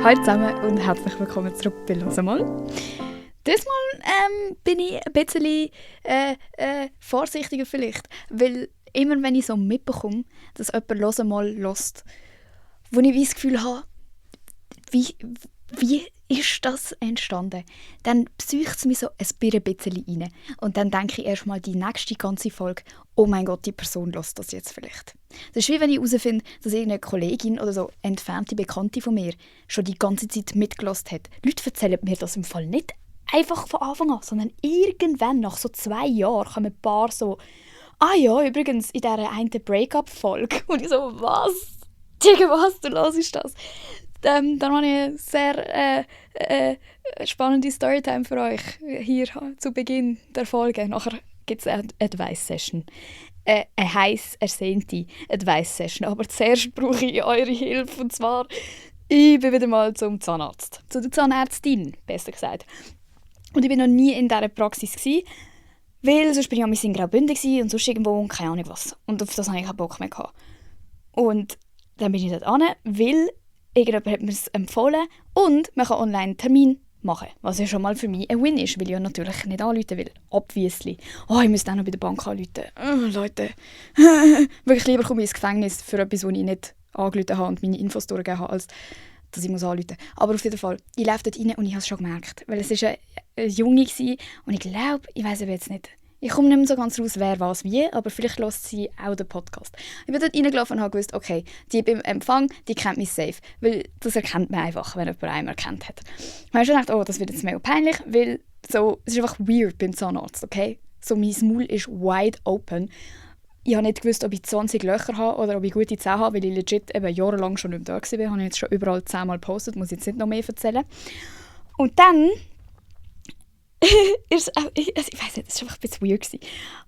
Hallo zusammen und herzlich willkommen zurück bei «Los mal». Diesmal bin ich ein bisschen vorsichtiger vielleicht, weil immer wenn ich so mitbekomme, dass jemand «Los mal» hört, wo ich das Gefühl habe, wie ist das entstanden? Dann psycht es mich so ein bisschen rein. Und dann denke ich erstmal die nächste ganze Folge, oh mein Gott, die Person hört das jetzt vielleicht. Das ist wie wenn ich herausfinde, dass irgendeine Kollegin oder so entfernte Bekannte von mir schon die ganze Zeit mitgehört hat. Leute erzählen mir das im Fall nicht einfach von Anfang an, sondern irgendwann, nach so 2 Jahren, kommen ein paar so «Ah ja, übrigens, in dieser einen Break-up-Folge.» Und ich so «Was? Digga, was? Du hörst das?» Dann habe ich eine sehr spannende Storytime für euch hier zu Beginn der Folge. Nachher gibt es eine Advice-Session. Eine heiss ersehnte Advice-Session. Aber zuerst brauche ich eure Hilfe. Und zwar, ich bin wieder mal zum Zahnarzt. Zu der Zahnärztin, besser gesagt. Und ich war noch nie in dieser Praxis, weil sonst bin ich in Graubünden und sonst irgendwo und keine Ahnung was. Und auf das hatte ich keinen Bock mehr. Und dann bin ich dort hin, weil irgendjemand hat mir es empfohlen und man kann online einen Termin machen, was ja schon mal für mich ein Win ist, weil ich ja natürlich nicht anrufen will. Obviously. Oh, ich müsste auch noch bei der Bank anrufen. Leute, wirklich lieber komme ich ins Gefängnis für etwas, wo ich nicht angerufen habe und meine Infos durchgegeben habe, als dass ich anrufen muss. Aber auf jeden Fall, ich laufe dort rein und ich habe es schon gemerkt, weil es war eine Junge und ich glaube, ich weiss aber jetzt nicht, ich komme nicht mehr so ganz raus, wer was wie, aber vielleicht hört sie auch den Podcast. Ich bin dort reingelaufen und habe gewusst, okay, die beim Empfang, die kennt mich safe. Weil das erkennt man einfach, wenn jemand einen erkannt hat. Ich habe schon gedacht, oh, das wird jetzt mega peinlich, weil so, es ist einfach weird beim Zahnarzt, okay? So, mein Maul ist wide open. Ich habe nicht gewusst, ob ich 20 Löcher habe oder ob ich gute Zähne habe, weil ich legit eben jahrelang schon nicht mehr da war. Ich habe jetzt schon überall 10-mal gepostet, muss jetzt nicht noch mehr erzählen. Und dann ich weiss nicht, das war einfach ein bisschen weird.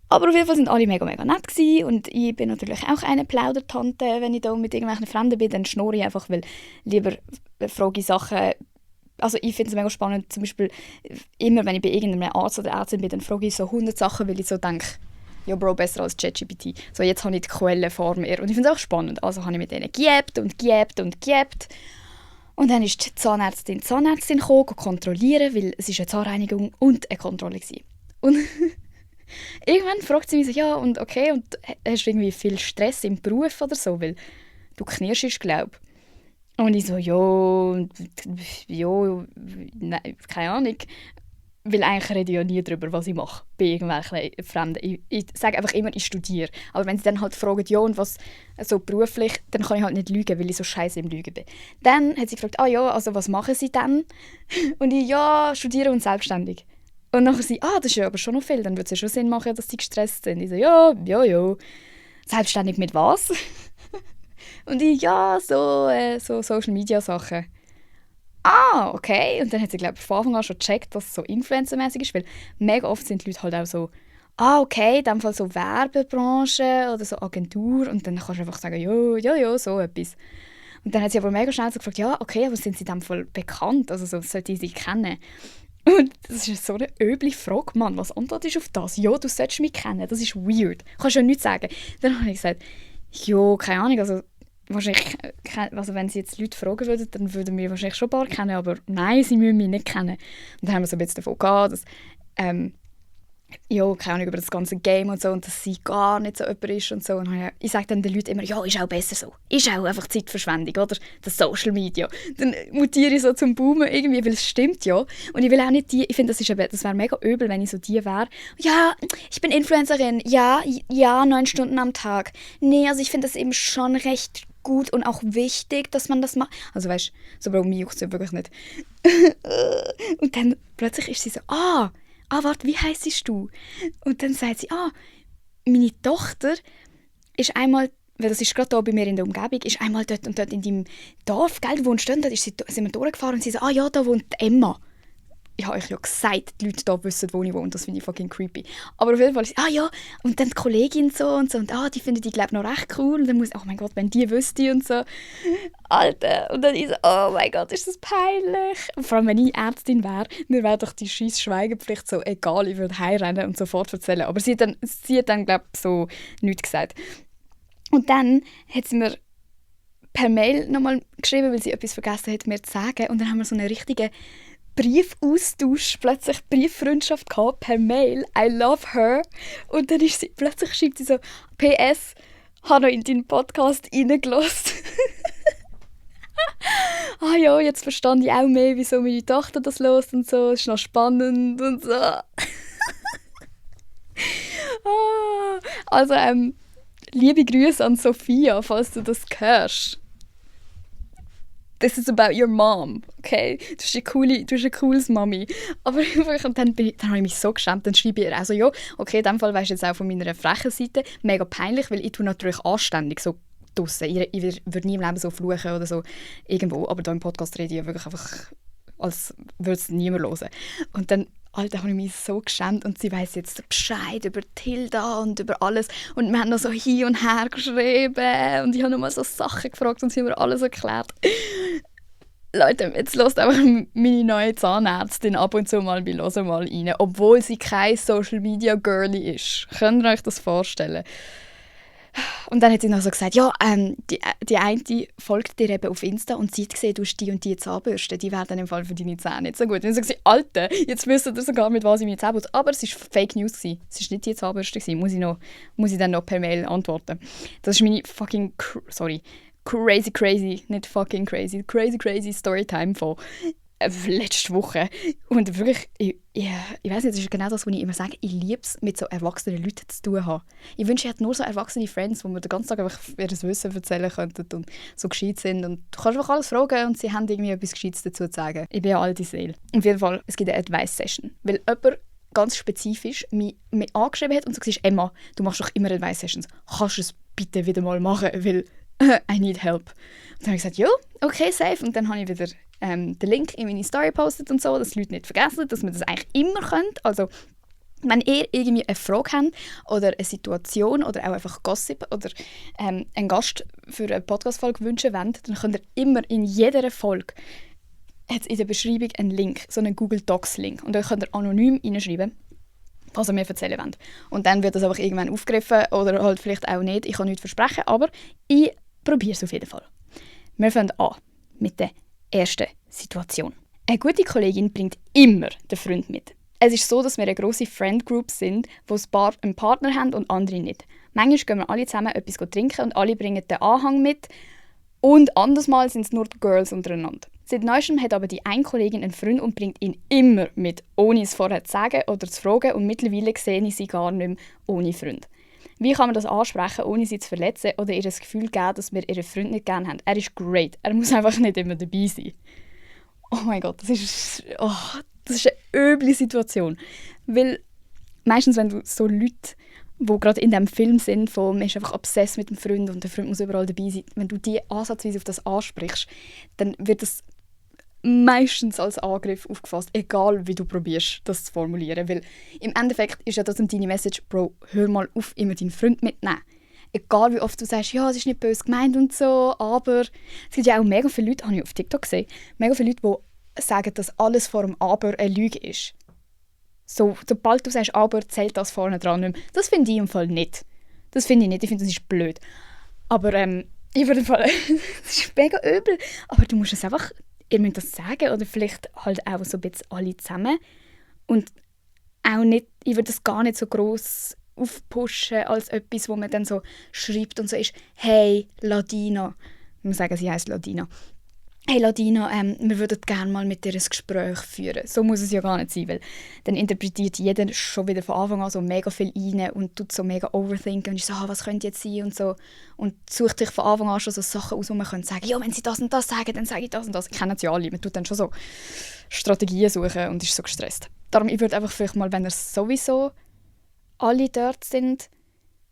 Aber auf jeden Fall waren alle mega nett gewesen. Und ich bin natürlich auch eine Plaudertante, wenn ich da mit irgendwelchen Fremden bin, dann schnurre ich einfach, weil lieber frage ich Sachen. Also ich finde es mega spannend, zum Beispiel immer, wenn ich bei irgendeinem Arzt oder Ärztin bin, dann frage ich so 100 Sachen, weil ich so denke, ja Bro, besser als ChatGPT. So, jetzt habe ich die Quelle vor mir. Und ich finde es auch spannend. Also habe ich mit denen geäppt. Und dann ist die Zahnärztin gekommen, kontrollieren, weil es ist eine Zahnreinigung und eine Kontrolle war. Und irgendwann fragt sie mich so, ja, und okay, und hast du irgendwie viel Stress im Beruf oder so, weil du knirschst, glaube ich. Und ich so, ja, nein, keine Ahnung. Weil eigentlich rede ich ja nie darüber, was ich mache, bei irgendwelchen Fremden. Ich sage einfach immer, ich studiere. Aber wenn sie dann halt fragen, ja, und was so beruflich, dann kann ich halt nicht lügen, weil ich so scheiße im Lügen bin. Dann hat sie gefragt, ah ja, also was machen Sie dann? Und ich, ja, studiere und selbstständig. Und dann sie, das ist ja aber schon noch viel, dann würde es ja schon Sinn machen, dass sie gestresst sind. Ich so, ja. Selbstständig mit was? Und ich, ja, so Social-Media-Sachen. Okay. Und dann hat sie, glaube ich, von Anfang an schon gecheckt, dass es so influencermäßig ist, weil mega oft sind die Leute halt auch so, okay, in dem Fall so Werbebranche oder so Agentur und dann kannst du einfach sagen, ja, so etwas. Und dann hat sie aber mega schnell so gefragt, ja, okay, aber sind sie in dem Fall bekannt? Also so, sollte ich sie kennen? Und das ist so eine üble Frage, Mann. Was antwortest du auf das? Ja, du solltest mich kennen, das ist weird. Kannst du ja nichts sagen. Dann habe ich gesagt, ja, keine Ahnung, also wahrscheinlich, also wenn sie jetzt Leute fragen würden, dann würden wir wahrscheinlich schon ein paar kennen, aber nein, sie müssen mich nicht kennen. Und dann haben wir so ein bisschen davon gehabt, dass keine Ahnung, über das ganze Game und so und dass sie gar nicht so jemand ist und so. Und ich sage dann den Leuten immer, ja, ist auch besser so. Ist auch einfach Zeitverschwendung, oder? Das Social Media. Dann mutiere ich so zum Boomen irgendwie, weil es stimmt ja. Und ich will auch nicht ich finde, das wäre mega übel, wenn ich so die wäre. Ja, ich bin Influencerin. Ja, 9 Stunden am Tag. Nee, also ich finde das eben schon recht gut und auch wichtig, dass man das macht. Also weißt du, so bei mir juckt es ja wirklich nicht. Und dann plötzlich ist sie so, warte, wie heisst du? Und dann sagt sie, meine Tochter ist einmal, weil das ist gerade hier bei mir in der Umgebung, ist einmal dort und dort in deinem Dorf, gell, du wohnst dort, sind wir durchgefahren und sie so, ja, da wohnt Emma. Ich habe euch ja gesagt, die Leute hier wissen, wo ich wohne, das finde ich fucking creepy. Aber auf jeden Fall, ja, und dann die Kollegin so, und die findet die, glaube ich, noch recht cool. Und dann muss ich, oh mein Gott, wenn die wüsste und so. Alter, und dann ich so, oh mein Gott, ist das peinlich. Und vor allem, wenn ich Ärztin wäre, mir wäre doch die scheiß Schweigepflicht so egal, ich würde heimrennen und sofort erzählen. Aber sie hat dann glaube ich, so nichts gesagt. Und dann hat sie mir per Mail nochmal geschrieben, weil sie etwas vergessen hat, mir zu sagen. Und dann haben wir so einen richtigen Briefaustausch, plötzlich Brieffreundschaft gehabt, per Mail. I love her. Und dann ist sie, plötzlich schreibt sie so, PS, habe noch in deinen Podcast reingelassen. Ah ja, jetzt verstand ich auch mehr, wieso meine Tochter das hört und so. Es ist noch spannend und so. Also, liebe Grüße an Sophia, falls du das hörst. This is about your mom, okay? Du bist eine cooles Mami. Aber und dann habe ich mich so geschämt. Dann schreibe ich ihr auch so, ja, okay, in diesem Fall weisst du jetzt auch von meiner frechen Seite. Mega peinlich, weil ich tue natürlich anständig so draussen. Ich würde nie im Leben so fluchen oder so irgendwo. Aber hier im Podcast rede ich ja wirklich einfach, als würde es niemand hören. Und dann Alter, habe ich mich so geschämt und sie weiss jetzt Bescheid über Tilda und über alles. Und wir haben noch so hin und her geschrieben und ich habe noch mal so Sachen gefragt und sie haben mir alles erklärt. Leute, jetzt hört einfach meine neue Zahnärztin ab und zu mal bei «Hören mal» rein, obwohl sie kein Social-Media-Girlie ist. Könnt ihr euch das vorstellen? Und dann hat sie noch so gesagt, ja, die eine folgt dir eben auf Insta und sie hat gesehen, du hast die und die Zahnbürste, die wären im Fall für deine Zähne nicht so gut. Und dann sagt sie, Alter, jetzt wisst ihr sogar, mit was ich meine Zähne putze. Aber es war Fake News. Es war nicht die Zahnbürste. Muss ich dann noch per Mail antworten. Das ist meine fucking, crazy, nicht fucking crazy Storytime von letzte Woche. Und wirklich, ich weiss nicht, das ist genau das, was ich immer sage, ich liebe es, mit so erwachsenen Leuten zu tun haben. Ich wünsche, ich hätte nur so erwachsene Friends, wo wir den ganzen Tag einfach ihr Wissen erzählen könnten und so gescheit sind. Und du kannst einfach alles fragen und sie haben irgendwie etwas Gescheites dazu zu sagen. Ich bin ja alte Seele. Auf jeden Fall, es gibt eine Advice-Session. Weil jemand ganz spezifisch mich angeschrieben hat und so gesagt, Emma, du machst doch immer Advice-Sessions. Kannst du es bitte wieder mal machen, weil I need help. Und dann habe ich gesagt, ja, okay, safe. Und dann habe ich wieder den Link in meine Story gepostet und so, dass die Leute nicht vergessen, dass man das eigentlich immer könnt. Also, wenn ihr irgendwie eine Frage habt oder eine Situation oder auch einfach Gossip oder einen Gast für eine Podcast-Folge wünschen wollt, dann könnt ihr immer in jeder Folge hat's in der Beschreibung einen Link, so einen Google Docs-Link. Und dann könnt ihr anonym reinschreiben, was ihr mir erzählen wollt. Und dann wird das einfach irgendwann aufgegriffen oder halt vielleicht auch nicht. Ich kann nichts versprechen, aber ich probiere es auf jeden Fall. Wir fangen an mit der ersten Situation. Eine gute Kollegin bringt immer den Freund mit. Es ist so, dass wir eine grosse Friend-Group sind, wo einen Partner haben und andere nicht. Manchmal gehen wir alle zusammen etwas trinken und alle bringen den Anhang mit. Und andersmal sind es nur die Girls untereinander. Seit Neuestem hat aber die eine Kollegin einen Freund und bringt ihn immer mit, ohne es vorher zu sagen oder zu fragen. Und mittlerweile sehe ich sie gar nicht mehr ohne Freund. Wie kann man das ansprechen, ohne sie zu verletzen oder ihr das Gefühl geben, dass wir ihren Freund nicht gerne haben? Er ist great, er muss einfach nicht immer dabei sein. Oh mein Gott, das ist eine üble Situation. Weil meistens, wenn du so Leute, die gerade in diesem Film sind, von man ist einfach obsessed mit dem Freund und der Freund muss überall dabei sein, wenn du die ansatzweise auf das ansprichst, dann wird das meistens als Angriff aufgefasst, egal wie du probierst, das zu formulieren. Weil im Endeffekt ist ja das deine Message, Bro, hör mal auf, immer deinen Freund mitnehmen. Egal wie oft du sagst, ja, es ist nicht böse gemeint und so, aber es gibt ja auch mega viele Leute, habe ich auf TikTok gesehen, mega viele Leute, die sagen, dass alles vor dem Aber eine Lüge ist. So, sobald du sagst Aber, zählt das vorne dran nicht mehr. Das finde ich im Fall nicht. Das finde ich nicht, ich finde, das ist blöd. Aber ich würde Fall, das ist mega übel, aber du musst es einfach, ihr müsst das sagen oder vielleicht halt auch so ein bisschen alle zusammen und auch nicht, ich würde das gar nicht so gross aufpushen als etwas, wo man dann so schreibt und so ist, hey Ladina, ich muss sagen, sie heisst Ladina, hey Ladina, wir würden gerne mal mit dir ein Gespräch führen. So muss es ja gar nicht sein, weil dann interpretiert jeder schon wieder von Anfang an so mega viel rein und tut so mega overthinken und ist so, was könnte jetzt sein und so. Und sucht sich von Anfang an schon so Sachen aus, wo man könnte sagen, ja, wenn sie das und das sagen, dann sage ich das und das. Kennen sie alle. Man tut dann schon so Strategien suchen und ist so gestresst. Darum, ich würde einfach vielleicht mal, wenn er sowieso alle dort sind,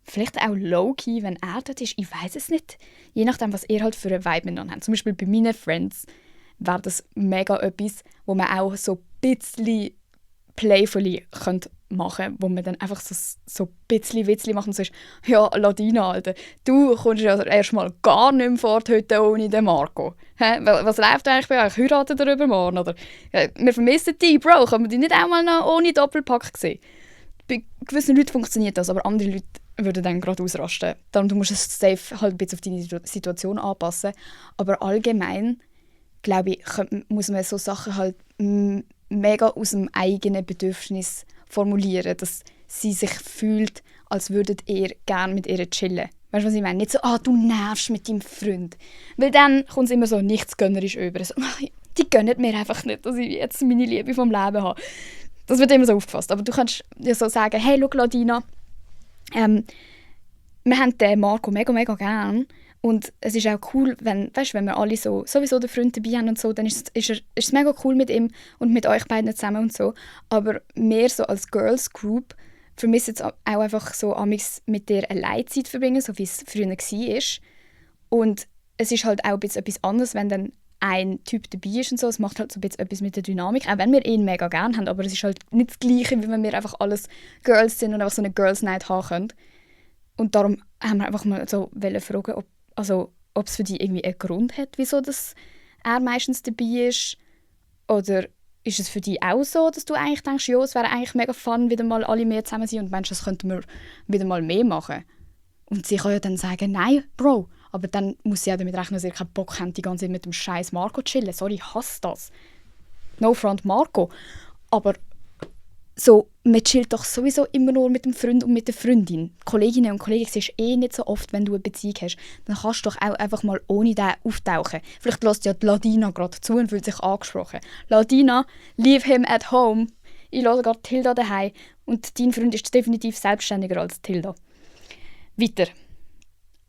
vielleicht auch low-key, wenn er dort ist, ich weiß es nicht. Je nachdem, was ihr halt für einen Vibe miteinander habt. Zum Beispiel bei meinen Friends wäre das mega etwas, wo man auch so ein bisschen playfully machen könnte, wo man dann einfach so ein bisschen Witzli macht und sagt, ja, Ladina, Alter, du kommst ja erstmal gar nicht mehr fort heute ohne den Marco. Hä? Was läuft eigentlich bei euch? Heiratet ihr übermorgen? Oder, wir vermissen dich, Bro, kann man dich nicht auch mal noch ohne Doppelpack sehen? Bei gewissen Leuten funktioniert das, aber andere Leute würde dann gerade ausrasten. Darum du musst es safe halt ein bisschen auf deine Situation anpassen. Aber allgemein, glaube ich, muss man so Sachen halt mega aus dem eigenen Bedürfnis formulieren, dass sie sich fühlt, als würdet ihr gerne mit ihr chillen. Weißt du, was ich meine? Nicht so, du nervst mit deinem Freund. Weil dann kommt es immer so nichts gönnerisch über. So, die gönnen mir einfach nicht, dass ich jetzt meine Liebe vom Leben habe. Das wird immer so aufgefasst. Aber du kannst dir so sagen, hey, schau, Ladina, wir haben den Marco mega, mega gern. Und es ist auch cool, wenn wir alle sowieso den Freund dabei haben und so, dann ist es mega cool mit ihm und mit euch beiden zusammen und so. Aber wir so als Girls Group vermissen jetzt auch einfach so amigs mit dir allein Zeit verbringen, so wie es früher war. Und es ist halt auch ein bisschen etwas anderes, wenn dann ein Typ dabei ist und so. Es macht halt so ein bisschen etwas mit der Dynamik, auch wenn wir ihn mega gerne haben. Aber es ist halt nicht das Gleiche, wie wenn wir einfach alles Girls sind und einfach so eine Girls Night haben können. Und darum haben wir einfach mal so fragen, ob es für dich irgendwie einen Grund hat, wieso das er meistens dabei ist. Oder ist es für dich auch so, dass du eigentlich denkst, ja, es wäre eigentlich mega fun, wieder mal alle mehr zusammen sein und meinst, das könnten wir wieder mal mehr machen? Und sie kann ja dann sagen, nein, Bro. Aber dann muss sie ja damit rechnen, dass ihr keinen Bock habt, die ganze Zeit mit dem scheiß Marco zu chillen. Sorry, ich hasse das. No front Marco. Aber so, man chillt doch sowieso immer nur mit dem Freund und mit der Freundin. Kolleginnen und Kollegen siehst du nicht so oft, wenn du eine Beziehung hast. Dann kannst du doch auch einfach mal ohne den auftauchen. Vielleicht lässt ja die Ladina gerade zu und fühlt sich angesprochen. Ladina, leave him at home. Ich lasse gerade Tilda daheim. Und dein Freund ist definitiv selbstständiger als Tilda. Weiter.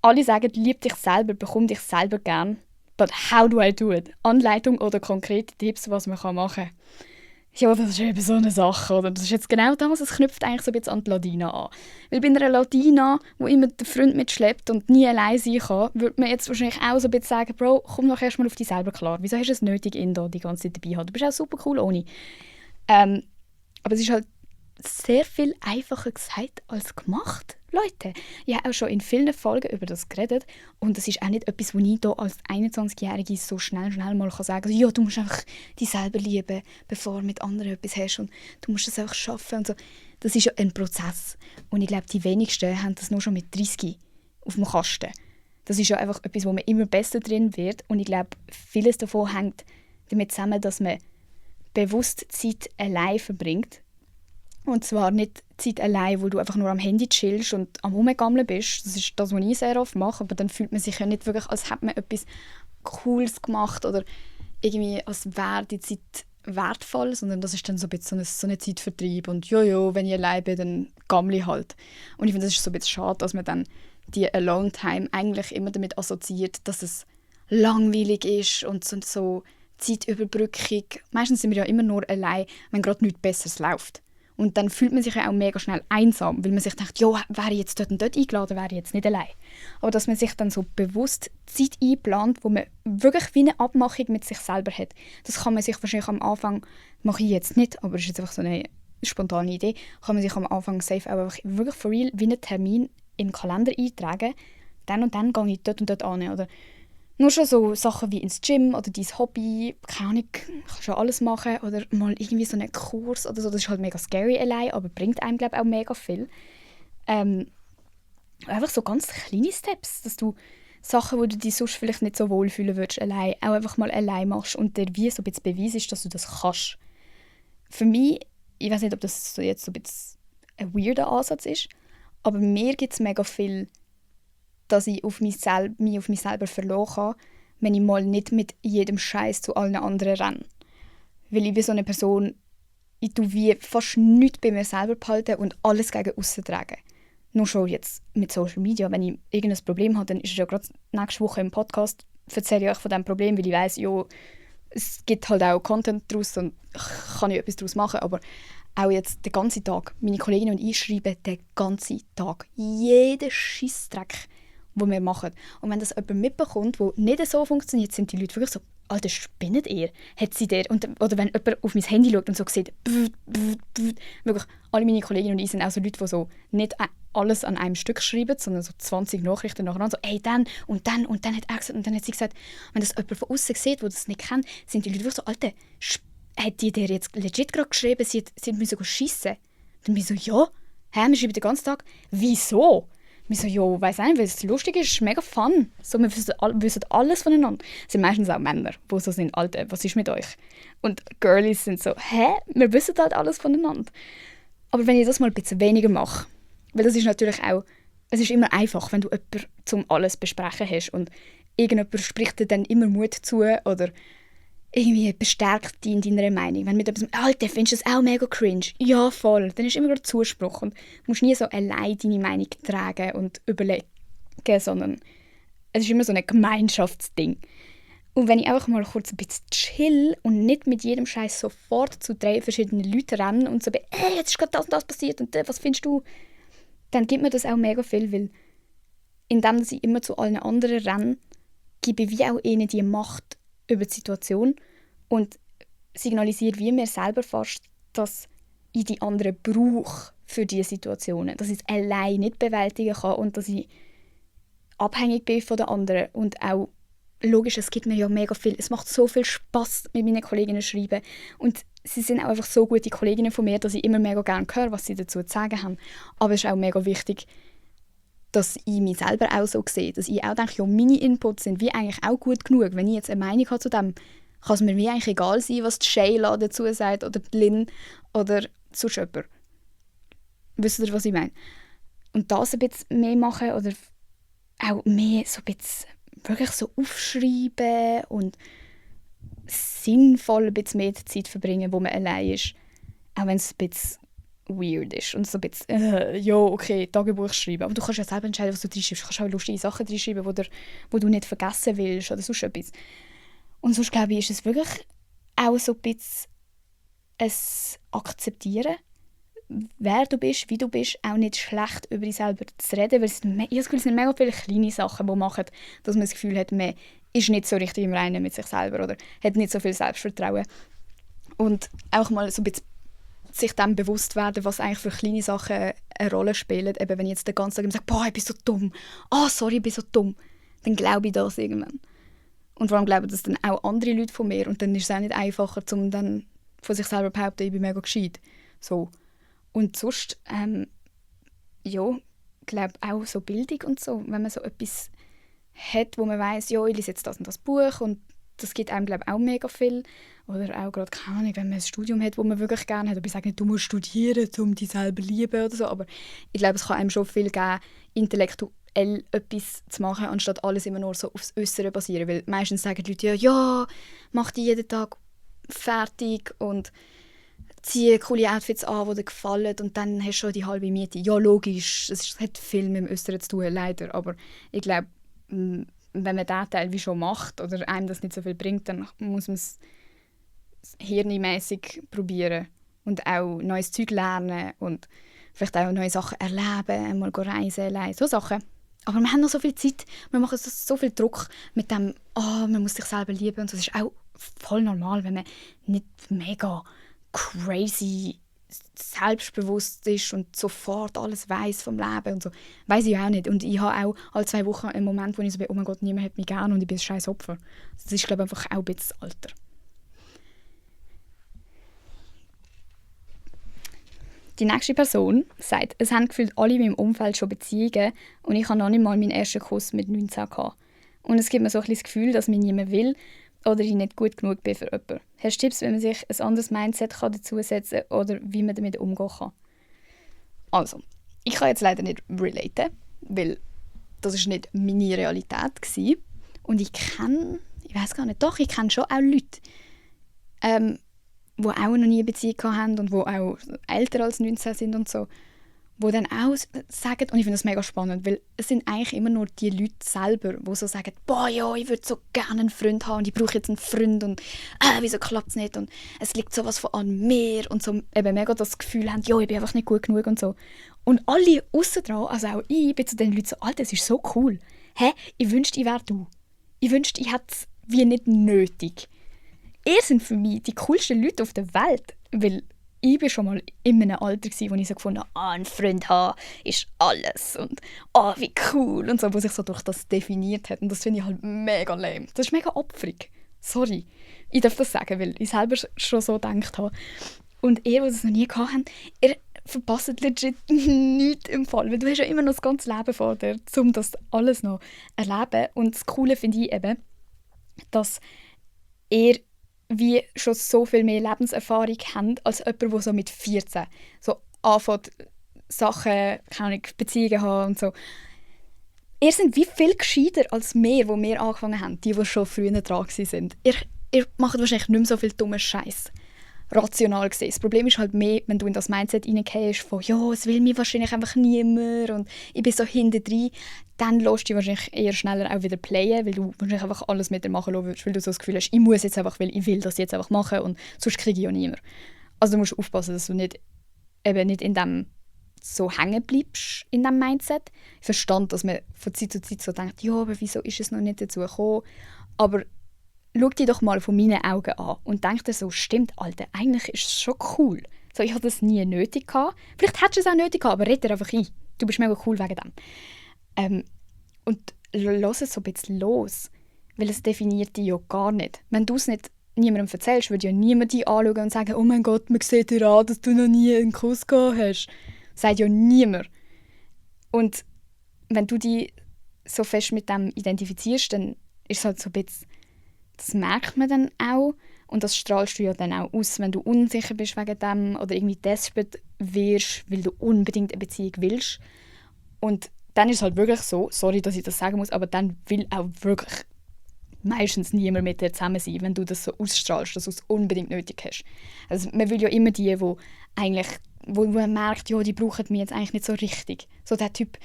Alle sagen, lieb dich selber, bekomm dich selber gern. But how do I do it? Anleitung oder konkrete Tipps, was man machen kann. Ja, das ist eben so eine Sache, oder? Das ist jetzt genau das, es knüpft eigentlich so ein bisschen an die Ladina an. Weil bei einer Ladina, die immer den Freund mitschleppt und nie allein sein kann, würde man jetzt wahrscheinlich auch so ein bisschen sagen, Bro, komm doch erst mal auf dich selber klar. Wieso hast du es nötig, ihn da die ganze Zeit dabei zu haben? Du bist auch super cool ohne. Aber es ist halt sehr viel einfacher gesagt als gemacht, Leute. Ich habe auch schon in vielen Folgen über das geredet und das ist auch nicht etwas, was ich hier als 21-Jährige so schnell mal sagen kann. Also, ja, du musst einfach dich selber lieben, bevor du mit anderen etwas hast und du musst es einfach schaffen und so. Das ist ja ein Prozess und ich glaube, die wenigsten haben das nur schon mit 30 auf dem Kasten. Das ist ja einfach etwas, wo man immer besser drin wird und ich glaube, vieles davon hängt damit zusammen, dass man bewusst Zeit allein verbringt. Und zwar nicht Zeit allein, wo du einfach nur am Handy chillst und am Rumgammeln bist. Das ist das, was ich sehr oft mache. Aber dann fühlt man sich ja nicht wirklich, als hätte man etwas Cooles gemacht oder irgendwie als wäre die Zeit wertvoll, sondern das ist dann so ein bisschen so eine Zeitvertreib. Und jojo, wenn ich allein bin, dann gammle ich halt. Und ich finde, das ist so ein bisschen schade, dass man dann die Alone-Time eigentlich immer damit assoziiert, dass es langweilig ist und so Zeitüberbrückung. Meistens sind wir ja immer nur allein, wenn gerade nichts Besseres läuft. Und dann fühlt man sich ja auch mega schnell einsam, weil man sich denkt, ja, wäre ich jetzt dort und dort eingeladen, wäre ich jetzt nicht allein. Aber dass man sich dann so bewusst Zeit einplant, wo man wirklich wie eine Abmachung mit sich selber hat, das kann man sich wahrscheinlich am Anfang, mache ich jetzt nicht, aber das ist jetzt einfach so eine spontane Idee, kann man sich am Anfang safe auch wirklich for real wie einen Termin im Kalender eintragen, dann und dann gehe ich dort und dort an. Oder nur schon so Sachen wie ins Gym oder dein Hobby, keine Ahnung, kannst du alles machen. Oder mal irgendwie so einen Kurs oder so. Das ist halt mega scary allein, aber bringt einem, glaube ich, auch mega viel. Einfach so ganz kleine Steps, dass du Sachen, wo du dich sonst vielleicht nicht so wohlfühlen würdest, allein, auch einfach mal allein machst und dir wie so ein bisschen beweisst, dass du das kannst. Für mich, ich weiß nicht, ob das so jetzt so ein bisschen ein weirder Ansatz ist, aber mir gibt es mega viel, dass ich mich auf mich selber verloren kann, wenn ich mal nicht mit jedem Scheiß zu allen anderen renne. Weil ich bin so eine Person, ich tue wie fast nichts bei mir selber behalten und alles gegen aussen tragen. Nur schon jetzt mit Social Media, wenn ich irgendein Problem habe, dann ist es ja gerade nächste Woche im Podcast, erzähle ich euch von diesem Problem, weil ich weiss, ja, es gibt halt auch Content daraus und kann ich etwas daraus machen, aber auch jetzt den ganzen Tag, meine Kolleginnen und ich schreiben den ganzen Tag, jeden Scheissdreck, den wir machen. Und wenn das jemand mitbekommt, der nicht so funktioniert, sind die Leute wirklich so, Alter, spinnet ihr? Hat sie der? Oder wenn jemand auf mein Handy schaut und so sieht, wirklich, alle meine Kolleginnen und ich sind auch so Leute, die so nicht alles an einem Stück schreiben, sondern so 20 Nachrichten nacheinander, so, ey, dann hat er gesagt, und dann hat sie gesagt, wenn das jemand von außen sieht, der das nicht kennt, sind die Leute wirklich so, Alter, hat die dir jetzt legit gerade geschrieben, sie hat mir sogar schiessen? Dann bin ich so, ja, wir schreiben den ganzen Tag. Wieso? Wir so, jo, weiss nicht, weil es lustig ist, mega fun. So, wir wissen alles voneinander. Es sind meistens auch Männer, die so sind, Alter, was ist mit euch? Und Girlies sind so, hä? Wir wissen halt alles voneinander. Aber wenn ich das mal ein bisschen weniger mache, weil das ist natürlich auch, es ist immer einfach, wenn du jemanden zum alles besprechen hast und irgendjemand spricht dir dann immer Mut zu oder irgendwie bestärkt dich in deiner Meinung. Wenn du mit etwas «Alter, findest du das auch mega cringe?» «Ja, voll.» Dann ist immer gerade Zuspruch und du musst nie so allein deine Meinung tragen und überlegen, sondern es ist immer so ein Gemeinschaftsding. Und wenn ich einfach mal kurz ein bisschen chill und nicht mit jedem Scheiß sofort zu 3 verschiedenen Leuten renne und so bin «Jetzt ist gerade das und das passiert und was findest du?» dann gibt mir das auch mega viel, weil indem ich immer zu allen anderen renne, gebe ich wie auch ihnen die Macht über die Situation und signalisiert wie mir selber fast, dass ich die anderen brauche für diese Situationen. Dass ich es allein nicht bewältigen kann und dass ich abhängig bin von den anderen. Und auch, logisch, es gibt mir ja mega viel. Es macht so viel Spass mit meinen Kolleginnen zu schreiben. Und sie sind auch einfach so gute Kolleginnen von mir, dass ich immer mega gerne höre, was sie dazu zu sagen haben. Aber es ist auch mega wichtig, dass ich mich selber auch so sehe. Dass ich auch denke, ja, meine Inputs sind wie eigentlich auch gut genug. Wenn ich jetzt eine Meinung habe zu dem, kann es mir wie eigentlich egal sein, was die Shayla dazu sagt oder die Lynn oder sonst jemand. Wisst ihr, was ich meine? Und das ein bisschen mehr machen oder auch mehr so ein bisschen wirklich so aufschreiben und sinnvoll ein bisschen mehr Zeit verbringen, wo man allein ist. Auch wenn es ein bisschen weird ist und so ein bisschen, ja, okay, Tagebuch schreiben. Aber du kannst ja selber entscheiden, was du reinschreibst. Du kannst auch lustige Sachen reinschreiben, die du nicht vergessen willst oder sonst etwas. Und sonst, glaube ich, ist es wirklich auch so ein bisschen ein Akzeptieren, wer du bist, wie du bist, auch nicht schlecht über dich selber zu reden, weil ich habe das Gefühl, es sind mega viele kleine Sachen, die machen, dass man das Gefühl hat, man ist nicht so richtig im Reinen mit sich selber oder hat nicht so viel Selbstvertrauen. Und auch mal so ein bisschen sich dem bewusst werden, was eigentlich für kleine Sachen eine Rolle spielen. Eben, wenn ich jetzt den ganzen Tag immer sage, boah, ich bin so dumm, sorry, ich bin so dumm, dann glaube ich das irgendwann. Und vor allem glauben das dann auch andere Leute von mir und dann ist es auch nicht einfacher, um dann von sich selber zu behaupten, ich bin mega gescheit. So. Und sonst, ja, glaube auch so Bildung und so, wenn man so etwas hat, wo man weiss, ja, ich lese jetzt das und das Buch und das gibt einem, glaube ich, auch mega viel. Oder auch gerade, keine Ahnung, wenn man ein Studium hat, das man wirklich gerne hat. Aber ich sage nicht, du musst studieren, um dich selber zu lieben oder so. Aber ich glaube, es kann einem schon viel geben, intellektuell etwas zu machen, anstatt alles immer nur so aufs Äußere basieren. Weil meistens sagen die Leute, ja, mach dich jeden Tag fertig und ziehe coole Outfits an, die dir gefallen und dann hast du schon die halbe Miete. Ja, logisch, es hat viel mit dem Äußeren zu tun, leider. Aber ich glaube, wenn man diesen Teil wie schon macht oder einem das nicht so viel bringt, dann muss man es hirnmässig probieren und auch neues Zeug lernen und vielleicht auch neue Sachen erleben, einmal reisen, allein, so Sachen. Aber wir haben noch so viel Zeit, wir machen so viel Druck mit dem, man muss sich selber lieben und das ist auch voll normal, wenn man nicht mega crazy selbstbewusst ist und sofort alles weiss vom Leben und so. Weiss ich auch nicht. Und ich habe auch alle 2 Wochen einen Moment, wo ich so bin, oh mein Gott, niemand hat mich gern und ich bin ein scheiß Opfer. Das ist, glaube ich, einfach auch ein bisschen das Alter. Die nächste Person sagt, es haben gefühlt alle in meinem Umfeld schon Beziehungen und ich habe noch nicht mal meinen ersten Kuss mit 19 gehabt. Und es gibt mir so ein bisschen das Gefühl, dass mich niemand will oder ich nicht gut genug bin für jemanden. Hast du Tipps, wie man sich ein anderes Mindset dazusetzen kann oder wie man damit umgehen kann? Also, ich kann jetzt leider nicht relaten, weil das ist nicht meine Realität war. Und ich kenne, ich weiß gar nicht, doch, ich kenne schon auch Leute, die auch noch nie eine Beziehung hatten und die auch älter als 19 sind und so, die dann auch sagen, und ich finde das mega spannend, weil es sind eigentlich immer nur die Leute selber, die so sagen, boah, ja, ich würde so gerne einen Freund haben und ich brauche jetzt einen Freund und wieso klappt es nicht und es liegt sowas von an mir und so eben mega das Gefühl haben, ja, ich bin einfach nicht gut genug und so. Und alle aussen dran, also auch ich, bin zu den Leuten so, Alter, das ist so cool. Ich wünschte, ich wäre du. Ich wünschte, ich hätte es wie nicht nötig. Ihr sind für mich die coolsten Leute auf der Welt, weil ich war schon mal in einem Alter, wo ich so gefunden habe, einen Freund haben ist alles und wie cool und so, wo sich so durch das definiert hat. Und das finde ich halt mega lame. Das ist mega opferig. Sorry. Ich darf das sagen, weil ich selber schon so gedacht habe. Und ihr, die das noch nie hatten, ihr verpasst legit nichts im Fall. Weil du hast ja immer noch das ganze Leben vor dir, um das alles noch zu erleben. Und das Coole finde ich eben, dass ihr wie schon so viel mehr Lebenserfahrung habt, als jemand, der so mit 14 so anfängt, Sachen, keine Ahnung, Beziehungen haben und so. Ihr seid wie viel gescheiter als wir, wo wir angefangen haben, die schon früher dran waren. Ihr macht wahrscheinlich nicht mehr so viel dummen Scheiß. Rational gesehen. Das Problem ist halt mehr, wenn du in das Mindset reingehst von «Ja, es will mich wahrscheinlich einfach niemand» und «Ich bin so hintendrein», dann lässt du dich wahrscheinlich eher schneller auch wieder playen, weil du wahrscheinlich einfach alles mit dir machen lassen willst, weil du so das Gefühl hast, ich muss jetzt einfach, weil ich will das jetzt einfach machen und sonst kriege ich ja niemand. Also du musst aufpassen, dass du nicht in dem so hängen bleibst, in diesem Mindset. Ich verstand, dass man von Zeit zu Zeit so denkt, ja, aber wieso ist es noch nicht dazu gekommen? Aber schau dich doch mal von meinen Augen an und denk dir so, stimmt, Alter, eigentlich ist es schon cool. So, ich hatte das nie nötig gehabt. Vielleicht hättest du es auch nötig gehabt, aber red dir einfach ein. Du bist mega cool wegen dem. Und lass es so ein bisschen los, weil es definiert dich ja gar nicht. Wenn du es nicht niemandem erzählst, würde ja niemand dich anschauen und sagen, oh mein Gott, man sieht dir an, dass du noch nie einen Kuss gehabt hast. Das sagt ja niemand. Und wenn du dich so fest mit dem identifizierst, dann ist es halt so ein bisschen, das merkt man dann auch und das strahlst du ja dann auch aus, wenn du unsicher bist wegen dem oder irgendwie desperate wirst, weil du unbedingt eine Beziehung willst. Und dann ist es halt wirklich so, sorry, dass ich das sagen muss, aber dann will auch wirklich meistens niemand mit dir zusammen sein, wenn du das so ausstrahlst, dass du es unbedingt nötig hast. Also man will ja immer die eigentlich, wo man merkt, ja, die brauchen mich jetzt eigentlich nicht so richtig. So der Typ,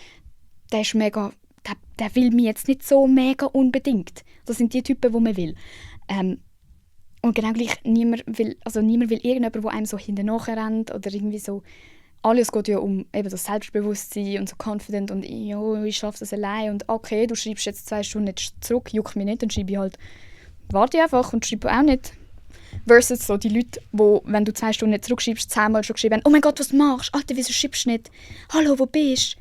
der ist mega, der will mich jetzt nicht so mega unbedingt. Das sind die Typen, die man will. Und genau gleich, niemand will irgendjemand, der einem so hinterher rennt oder irgendwie so. Alles geht ja um eben das Selbstbewusstsein und so confident und ja, ich schaffe das allein und okay, du schreibst jetzt 2 Stunden nicht zurück, juckt mich nicht, dann schreibe ich halt, warte einfach und schreibe auch nicht. Versus so die Leute, wo, wenn du 2 Stunden nicht zurückschreibst, 10-mal schon geschrieben haben, oh mein Gott, was machst du? Alter, wieso schreibst du nicht? Hallo, wo bist du?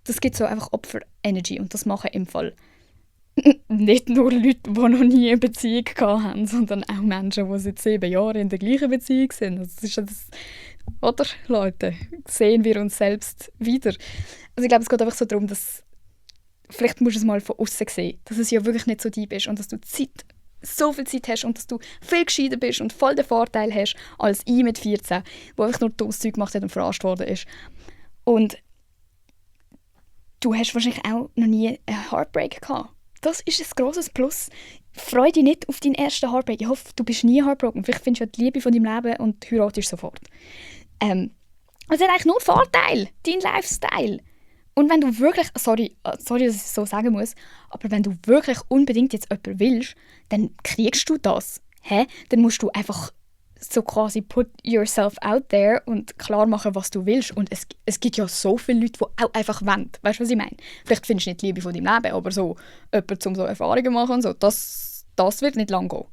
Das gibt so einfach Opfer-Energy und das machen im Fall nicht nur Leute, die noch nie eine Beziehung hatten, sondern auch Menschen, die seit 7 Jahren in der gleichen Beziehung sind. Das ist das, oder, Leute, sehen wir uns selbst wieder. Also ich glaube, es geht einfach so darum, dass vielleicht musst du es mal von außen sehen, dass es ja wirklich nicht so deep ist und dass du so viel Zeit hast und dass du viel gescheiter bist und voll den Vorteil hast als ich mit 14, der einfach nur dummes Zeug gemacht hat und verarscht worden ist. Und du hast wahrscheinlich auch noch nie einen Heartbreak gehabt. Das ist ein grosses Plus. Freu dich nicht auf deinen ersten Heartbreak. Ich hoffe, du bist nie heartbroken. Vielleicht findest du die Liebe von deinem Leben und heiratest sofort. Also es hat eigentlich nur Vorteil, dein Lifestyle. Und wenn du wirklich, sorry, dass ich es so sagen muss, aber wenn du wirklich unbedingt jetzt jemanden willst, dann kriegst du das. Dann musst du einfach so quasi put yourself out there und klar machen, was du willst. Und es gibt ja so viele Leute, die auch einfach wollen. Weißt du, was ich meine? Vielleicht findest du nicht die Liebe von deinem Leben, aber so jemand, um so Erfahrungen zu machen, so, das wird nicht lang gehen.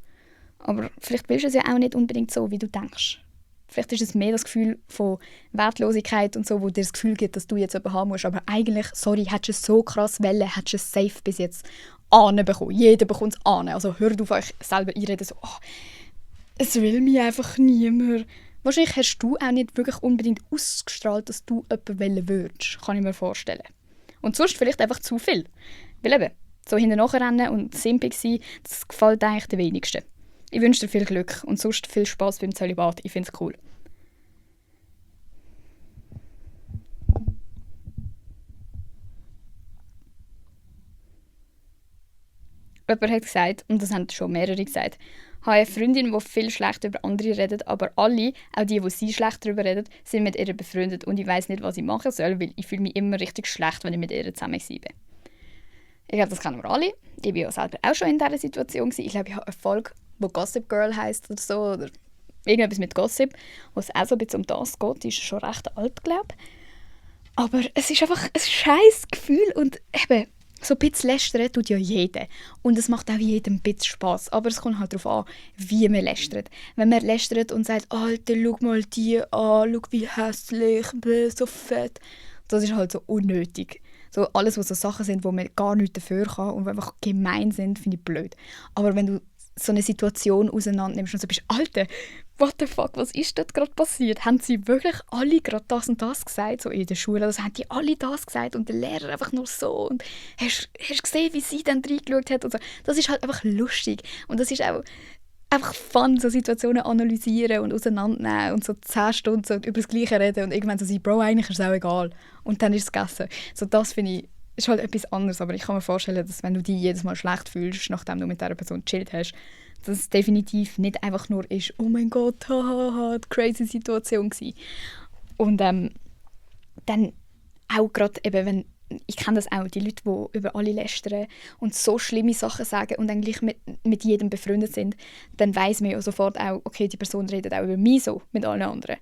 Aber vielleicht willst du es ja auch nicht unbedingt so, wie du denkst. Vielleicht ist es mehr das Gefühl von Wertlosigkeit und so, wo dir das Gefühl gibt, dass du jetzt jemanden haben musst. Aber eigentlich, sorry, hättest du es so krass wollen, hättest du es safe bis jetzt bekommen. Jeder bekommt es an. Also hört auf euch selber einreden, so, oh, es will mich einfach niemand. Wahrscheinlich hast du auch nicht wirklich unbedingt ausgestrahlt, dass du jemanden wollen würdest, kann ich mir vorstellen. Und sonst vielleicht einfach zu viel. Weil eben, so hinterher rennen und simpig sein, das gefällt eigentlich den wenigsten. Ich wünsche dir viel Glück und sonst viel Spaß beim Zölibat. Ich finde es cool. Jemand hat gesagt, und das haben schon mehrere gesagt, ich habe eine Freundin, die viel schlecht über andere redet, aber alle, auch die sie schlecht darüber reden, sind mit ihr befreundet und ich weiß nicht, was ich machen soll, weil ich fühle mich immer richtig schlecht, wenn ich mit ihr zusammen bin. Ich glaube, das kennen wir alle. Ich war ja selber auch schon in dieser Situation. Ich glaube, ich habe eine Folge, die Gossip Girl heisst oder so, oder irgendetwas mit Gossip, wo es auch so ein bisschen um das geht. Die ist schon recht alt, glaube ich. Aber es ist einfach ein scheiß Gefühl und eben, so ein bisschen lästern tut ja jeder. Und es macht auch jedem ein bisschen Spass. Aber es kommt halt darauf an, wie man lästert. Wenn man lästert und sagt, Alter, schau mal die an, schau wie hässlich, so fett. Das ist halt so unnötig. So alles, was so Sachen sind, wo man gar nichts dafür kann und die einfach gemein sind, finde ich blöd. Aber wenn du so eine Situation auseinandernimmst und so bist, Alter, what the fuck, was ist dort gerade passiert? Haben sie wirklich alle gerade das und das gesagt, so in der Schule? Also haben die alle das gesagt und der Lehrer einfach nur so? Und hast du gesehen, wie sie dann reingeschaut hat? Und so. Das ist halt einfach lustig. Und das ist auch einfach fun, so Situationen analysieren und auseinandernehmen und so 10 Stunden so über das Gleiche reden und irgendwann so sagen, Bro, eigentlich ist es auch egal. Und dann ist es gegessen. So, das finde ich, ist halt etwas anderes, aber ich kann mir vorstellen, dass wenn du dich jedes Mal schlecht fühlst, nachdem du mit dieser Person gechillt hast, dass es definitiv nicht einfach nur ist, oh mein Gott, hahaha, die crazy Situation gewesen. Und dann auch gerade eben, wenn, ich kenne das auch, die Leute, die über alle lästern und so schlimme Sachen sagen und dann gleich mit jedem befreundet sind, dann weiss man ja sofort auch, okay, die Person redet auch über mich so mit allen anderen.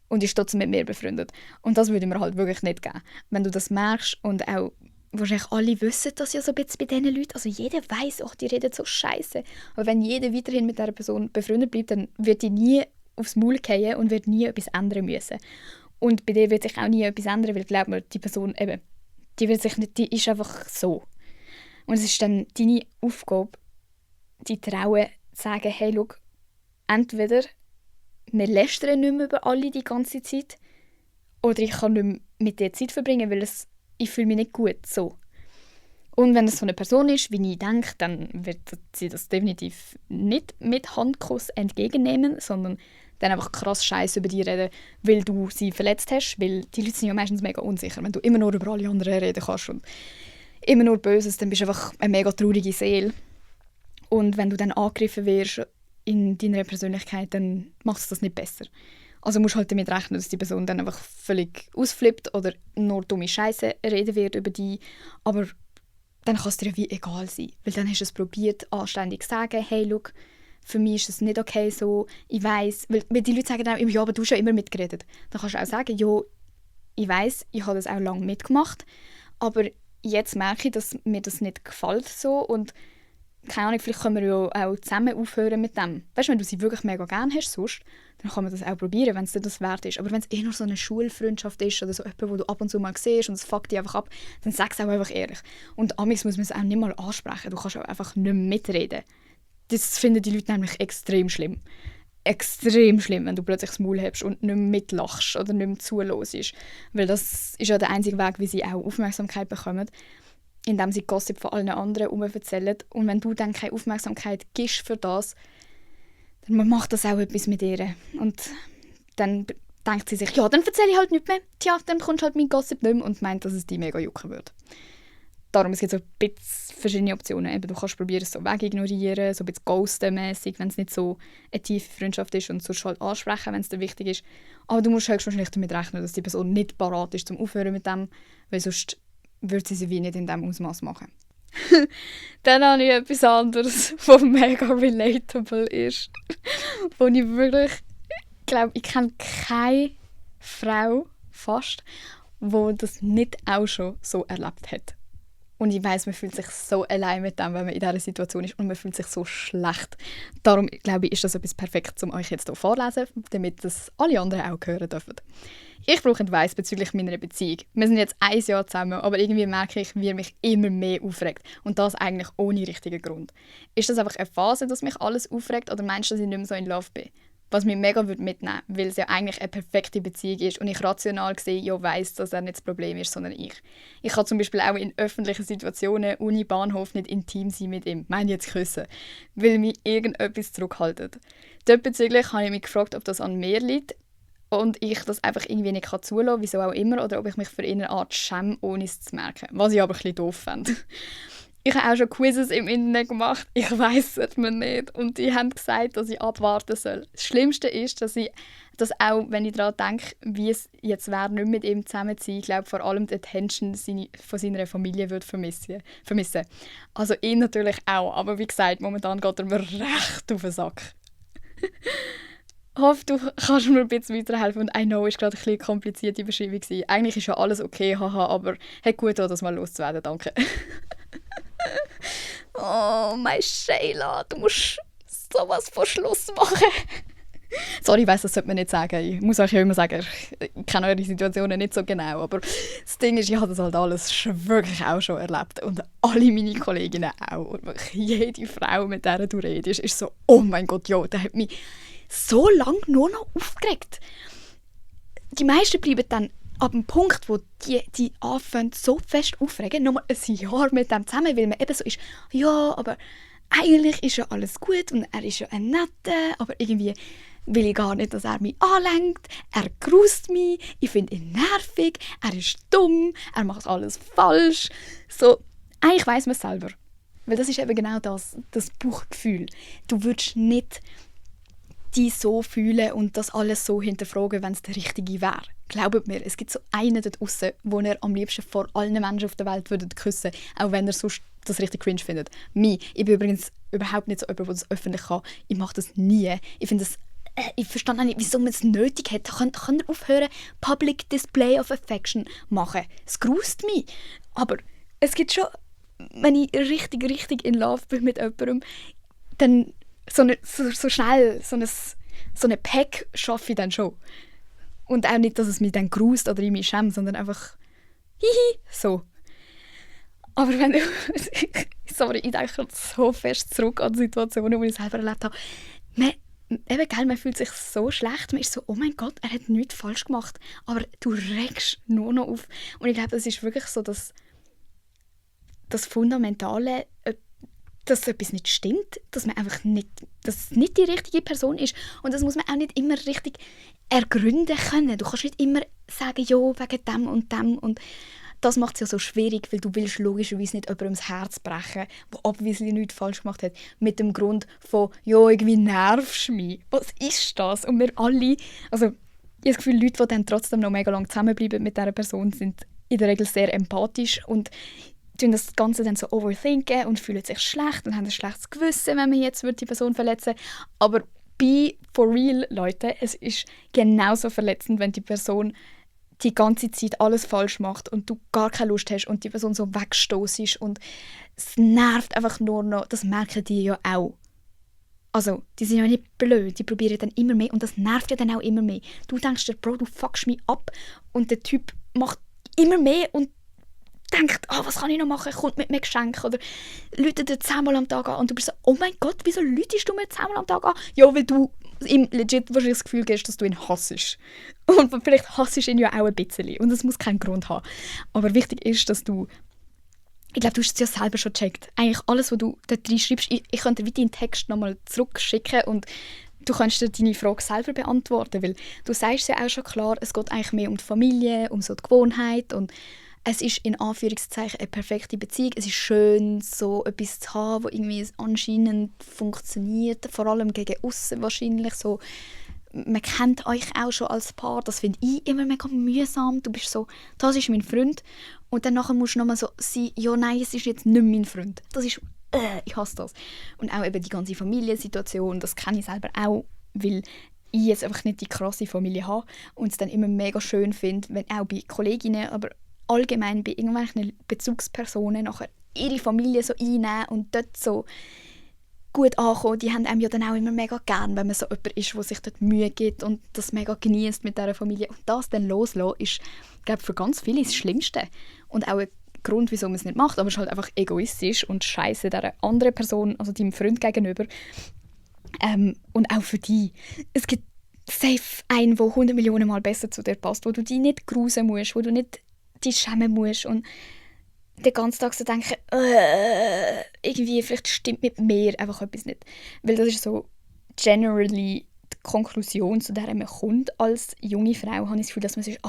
Und ist trotzdem mit mir befreundet. Und das würde mir halt wirklich nicht geben. Wenn du das merkst und auch wahrscheinlich alle wissen das ja so ein bisschen bei diesen Leuten. Also jeder weiss, die reden so scheiße. Aber wenn jeder weiterhin mit dieser Person befreundet bleibt, dann wird die nie aufs Maul fallen und wird nie etwas ändern müssen. Und bei dir wird sich auch nie etwas ändern, weil, glaub mir, die Person eben, die wird sich nicht, die ist einfach so. Und es ist dann deine Aufgabe, die Trauen zu sagen, hey, schau, entweder wir lästern nicht mehr über alle die ganze Zeit oder ich kann nicht mehr mit dir Zeit verbringen, weil ich fühle mich nicht gut so. Und wenn es so eine Person ist, wie ich denke, dann wird sie das definitiv nicht mit Handkuss entgegennehmen, sondern dann einfach krass Scheiße über dich reden, weil du sie verletzt hast, weil die Leute sind ja meistens mega unsicher. Wenn du immer nur über alle anderen reden kannst und immer nur Böses, dann bist du einfach eine mega traurige Seele. Und wenn du dann angegriffen wirst in deiner Persönlichkeit, dann macht es das nicht besser. Also musst du halt damit rechnen, dass die Person dann einfach völlig ausflippt oder nur dumme Scheiße reden wird über dich. Aber dann kann es dir ja wie egal sein. Weil dann hast du es probiert, anständig zu sagen, hey, schau, für mich ist es nicht okay so, ich weiss, weil die Leute sagen dann immer, ja, aber du hast ja immer mitgeredet. Dann kannst du auch sagen, ja, ich weiss, ich habe das auch lange mitgemacht, aber jetzt merke ich, dass mir das nicht gefällt so und keine Ahnung, vielleicht können wir ja auch zusammen aufhören mit dem. Weißt du, wenn du sie wirklich mega gerne hast, sonst, dann kann man das auch probieren, wenn es dir das wert ist. Aber wenn es nur so eine Schulfreundschaft ist oder so jemand, wo du ab und zu mal siehst und es fuckt dich einfach ab, dann sag es auch einfach ehrlich. Und amigs muss man es auch nicht mal ansprechen. Du kannst auch einfach nicht mehr mitreden. Das finden die Leute nämlich extrem schlimm. Extrem schlimm, wenn du plötzlich das Maul hast und nicht mehr mitlachst oder nicht mehr zuhörst. Weil das ist ja der einzige Weg, wie sie auch Aufmerksamkeit bekommen, indem sie Gossip von allen anderen erzählen. Und wenn du dann keine Aufmerksamkeit gibst für das, dann macht das auch etwas mit ihr. Und dann denkt sie sich, ja, dann erzähle ich halt nicht mehr. Tja, dann bekommst du halt mein Gossip nicht mehr und meint, dass es dich mega jucken würde. Darum, es gibt so ein bisschen verschiedene Optionen. Eben, du kannst probieren, es so wegignorieren, so ein bisschen ghosten-mässig, wenn es nicht so eine tiefe Freundschaft ist und sonst halt ansprechen, wenn es dir wichtig ist. Aber du musst halt wahrscheinlich damit rechnen, dass die Person nicht parat ist, zum Aufhören mit dem, weil sonst würde sie wie nicht in diesem Ausmaß machen. Dann habe ich etwas anderes, was mega relatable ist. Wo ich wirklich glaube, ich kenne keine Frau fast, die das nicht auch schon so erlebt hat. Und ich weiss, man fühlt sich so allein mit dem, wenn man in dieser Situation ist und man fühlt sich so schlecht. Darum, glaube ich, ist das etwas perfekt, um euch jetzt hier vorzulesen, damit das alle anderen auch hören dürfen. Ich brauche Advice bezüglich meiner Beziehung. Wir sind jetzt 1 Jahr zusammen, aber irgendwie merke ich, wie er mich immer mehr aufregt. Und das eigentlich ohne richtigen Grund. Ist das einfach eine Phase, dass mich alles aufregt, oder meinst du, dass ich nicht mehr so in Love bin? Was mich mega mitnehmen würde, weil es ja eigentlich eine perfekte Beziehung ist und ich rational gesehen ja weiss, dass er nicht das Problem ist, sondern ich. Ich kann zum Beispiel auch in öffentlichen Situationen, Uni, Bahnhof, nicht intim sein mit ihm, meine jetzt küssen, weil mich irgendetwas zurückhaltet. Dort bezüglich habe ich mich gefragt, ob das an mir liegt und ich das einfach irgendwie nicht zulassen kann, wieso auch immer, oder ob ich mich für eine Art schäme, ohne es zu merken. Was ich aber ein bisschen doof fände. Ich habe auch schon Quizzes im Internet gemacht. Ich weiss es mir nicht. Und die haben gesagt, dass ich abwarten soll. Das Schlimmste ist, dass ich das auch, wenn ich daran denke, wie es jetzt wäre, nicht mit ihm zusammen zu sein, ich glaube, vor allem die Attention von seiner Familie würde vermissen. Also ihn natürlich auch. Aber wie gesagt, momentan geht er mir recht auf den Sack. Ich hoffe, du kannst mir ein bisschen weiterhelfen. Und I know, es war gerade ein bisschen komplizierte Beschreibung. Eigentlich ist ja alles okay, haha, aber hat gut getan, das mal loszuwerden. Danke. Oh, meine Sheila, du musst sowas vor Schluss machen. Sorry, ich weiss, das sollte man nicht sagen. Ich muss euch ja immer sagen, ich kenne eure Situationen nicht so genau. Aber das Ding ist, ich habe das halt alles wirklich auch schon erlebt. Und alle meine Kolleginnen auch. Und wirklich jede Frau, mit der du redest, ist so, oh mein Gott, ja, der hat mich so lange nur noch aufgeregt. Die meisten bleiben dann ab dem Punkt, wo die anfangen so fest aufregen, nochmal ein Jahr mit dem zusammen, weil man eben so ist, ja, aber eigentlich ist ja alles gut und er ist ja ein Netter, aber irgendwie will ich gar nicht, dass er mich anlenkt, er grüßt mich, ich finde ihn nervig, er ist dumm, er macht alles falsch. So, eigentlich weiss man es selber. Weil das ist eben genau das Bauchgefühl. Du würdest nicht die so fühlen und das alles so hinterfragen, wenn es der Richtige wäre. Glaubt mir, es gibt so einen dort draussen, den er am liebsten vor allen Menschen auf der Welt würde küssen, auch wenn er sonst das richtig cringe findet. Mich. Ich bin übrigens überhaupt nicht so jemand, der das öffentlich kann. Ich mache das nie. Ich finde das ich verstehe auch nicht, wieso man es nötig hat. Kann er aufhören, Public Display of Affection machen. Es grußt mich. Aber es gibt schon, wenn ich richtig in Love bin mit jemandem, dann so schnell so eine Pack schaffe ich dann schon. Und auch nicht, dass es mich dann grußt oder ich mich schäme, sondern einfach hihi, so. Aber wenn du... Sorry, ich denke so fest zurück an die Situationen, die ich selber erlebt habe. Man fühlt sich so schlecht, man ist so, oh mein Gott, er hat nichts falsch gemacht. Aber du regst nur noch auf. Und ich glaube, das ist wirklich so das Fundamentale, dass etwas nicht stimmt, dass man einfach nicht, dass es nicht die richtige Person ist. Und das muss man auch nicht immer richtig ergründen können. Du kannst nicht immer sagen, ja, wegen dem und dem. Und das macht es ja so schwierig, weil du willst logischerweise nicht jemandem das Herz brechen, der obviously nichts falsch gemacht hat, mit dem Grund von, ja, irgendwie nervst du mich. Was ist das? Und wir alle, also ich habe das Gefühl, Leute, die dann trotzdem noch mega lange zusammenbleiben mit dieser Person, sind in der Regel sehr empathisch und tun das Ganze dann so overthinken und fühlen sich schlecht und haben ein schlechtes Gewissen, wenn man jetzt die Person verletzen würde. Aber be for real, Leute, es ist genauso verletzend, wenn die Person die ganze Zeit alles falsch macht und du gar keine Lust hast und die Person so wegstossest und es nervt einfach nur noch. Das merken die ja auch. Also, die sind ja nicht blöd, die probieren dann immer mehr und das nervt ja dann auch immer mehr. Du denkst dir, Bro, du fuckst mich ab und der Typ macht immer mehr und denkt, was kann ich noch machen, kommt mit mir Geschenk oder läutet dir 10-mal am Tag an und du bist so, oh mein Gott, wieso läutest du mir 10-mal am Tag an? Ja, weil du ihm legit wahrscheinlich das Gefühl gibst, dass du ihn hassest. Und vielleicht hassest du ihn ja auch ein bisschen und das muss keinen Grund haben. Aber wichtig ist, dass du, ich glaube, du hast es ja selber schon gecheckt, eigentlich alles, was du dort reinschreibst, ich könnte dir deinen Text nochmal zurückschicken und du kannst dir deine Frage selber beantworten, weil du sagst ja auch schon klar, es geht eigentlich mehr um die Familie, um so die Gewohnheit und es ist in Anführungszeichen eine perfekte Beziehung. Es ist schön, so etwas zu haben, das irgendwie anscheinend funktioniert, vor allem gegen aussen wahrscheinlich. So, man kennt euch auch schon als Paar, das finde ich immer mega mühsam. Du bist so, das ist mein Freund und dann nachher musst du nochmal so sein, ja nein, es ist jetzt nicht mein Freund. Das ist, ich hasse das. Und auch eben die ganze Familiensituation, das kenne ich selber auch, weil ich jetzt einfach nicht die krasse Familie habe und es dann immer mega schön finde, wenn auch bei Kolleginnen, aber allgemein bei irgendwelchen Bezugspersonen nachher ihre Familie so einnehmen und dort so gut ankommen. Die haben einem ja dann auch immer mega gern, wenn man so jemand ist, der sich dort Mühe gibt und das mega genießt mit dieser Familie. Und das dann loslassen ist, glaube ich, für ganz viele das Schlimmste. Und auch ein Grund, wieso man es nicht macht, aber es ist halt einfach egoistisch und scheiße dieser anderen Person, also deinem Freund gegenüber. Und auch für die. Es gibt safe einen, der 100 Millionen Mal besser zu dir passt, wo du dich nicht grusen musst, wo du nicht dich schämen musst und den ganzen Tag so denken, irgendwie, vielleicht stimmt mit mir einfach etwas nicht. Weil das ist so generally die Konklusion, zu der man kommt als junge Frau, habe ich das Gefühl, dass man sagt,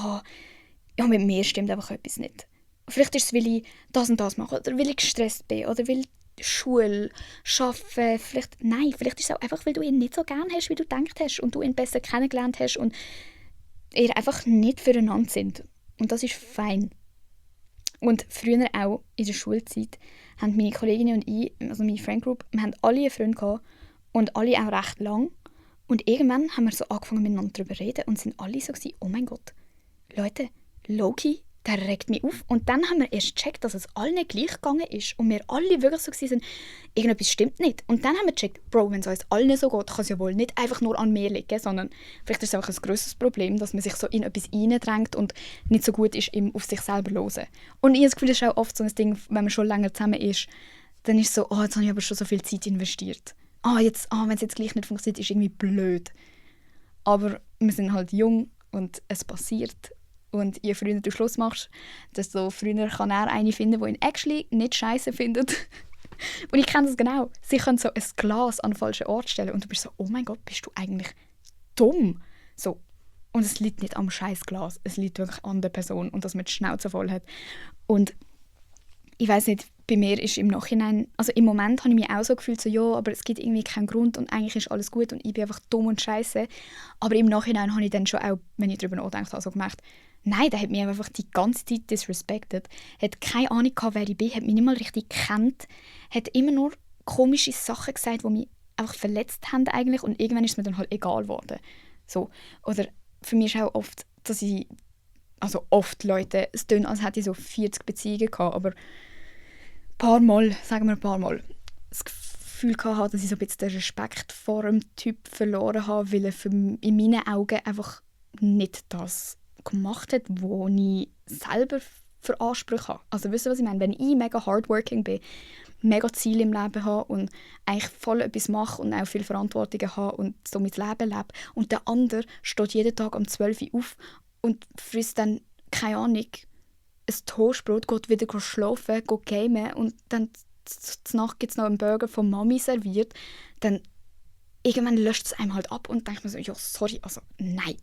ja, mit mir stimmt einfach etwas nicht. Vielleicht ist es, weil ich das und das mache oder weil ich gestresst bin oder weil Schule, Arbeiten, vielleicht ist es auch einfach, weil du ihn nicht so gerne hast, wie du gedacht hast und du ihn besser kennengelernt hast und ihr einfach nicht füreinander sind. Und das ist fein. Und früher auch in der Schulzeit haben meine Kolleginnen und ich, also meine Friendgroup, wir haben alle einen Freund gehabt und alle auch recht lang. Und irgendwann haben wir so angefangen miteinander darüber zu reden und sind alle so gewesen, oh mein Gott, Leute, Loki, der regt mich auf. Und dann haben wir erst gecheckt, dass es allen gleich gegangen ist und wir alle wirklich so waren, irgendetwas stimmt nicht. Und dann haben wir gecheckt, Bro, wenn es uns allen so geht, kann es ja wohl nicht einfach nur an mir liegen, sondern vielleicht ist es auch ein grosses Problem, dass man sich so in etwas reindrängt und nicht so gut ist, im auf sich selber hören. Und ich habe das Gefühl, das ist auch oft so ein Ding, wenn man schon länger zusammen ist, dann ist es so, jetzt habe ich aber schon so viel Zeit investiert. Wenn es jetzt gleich nicht funktioniert, ist irgendwie blöd. Aber wir sind halt jung und es passiert. Und je früher du Schluss machst, desto früher kann er eine finden, die ihn actually nicht scheiße findet. Und ich kenne das genau. Sie können so ein Glas an den falschen Ort stellen und du bist so, oh mein Gott, bist du eigentlich dumm? So. Und es liegt nicht am scheiß Glas, es liegt wirklich an der Person und dass man die Schnauze voll hat. Und ich weiss nicht, bei mir ist im Nachhinein, also im Moment habe ich mich auch so gefühlt, so ja, aber es gibt irgendwie keinen Grund und eigentlich ist alles gut und ich bin einfach dumm und scheiße. Aber im Nachhinein habe ich dann schon auch, wenn ich darüber nachgedacht habe, so gemerkt, nein, der hat mich einfach die ganze Zeit disrespected, hat keine Ahnung gehabt, wer ich bin, hat mich nicht mal richtig gekannt, hat immer nur komische Sachen gesagt, die mich einfach verletzt haben eigentlich und irgendwann ist es mir dann halt egal geworden. So. Oder für mich ist auch oft, dass ich, also oft Leute, es tönt, als hätte ich so 40 Beziehungen gehabt, aber sagen wir ein paar Mal, das Gefühl hatte, dass ich so ein bisschen den Respekt vor dem Typ verloren habe, weil er in meinen Augen einfach nicht das gemacht hat, was ich selber für Ansprüche habe. Also wisst ihr, was ich meine? Wenn ich mega hardworking bin, mega Ziele im Leben habe und eigentlich voll etwas mache und auch viel Verantwortung habe und so mein Leben lebe und der andere steht jeden Tag um 12 Uhr auf und frisst dann, keine Ahnung, ein Toastbrot, geht wieder schlafen, geht gamen und dann zur Nacht gibt es noch einen Burger von Mami serviert, dann irgendwann löscht es einem halt ab und denkt man so, ja, sorry, also nein.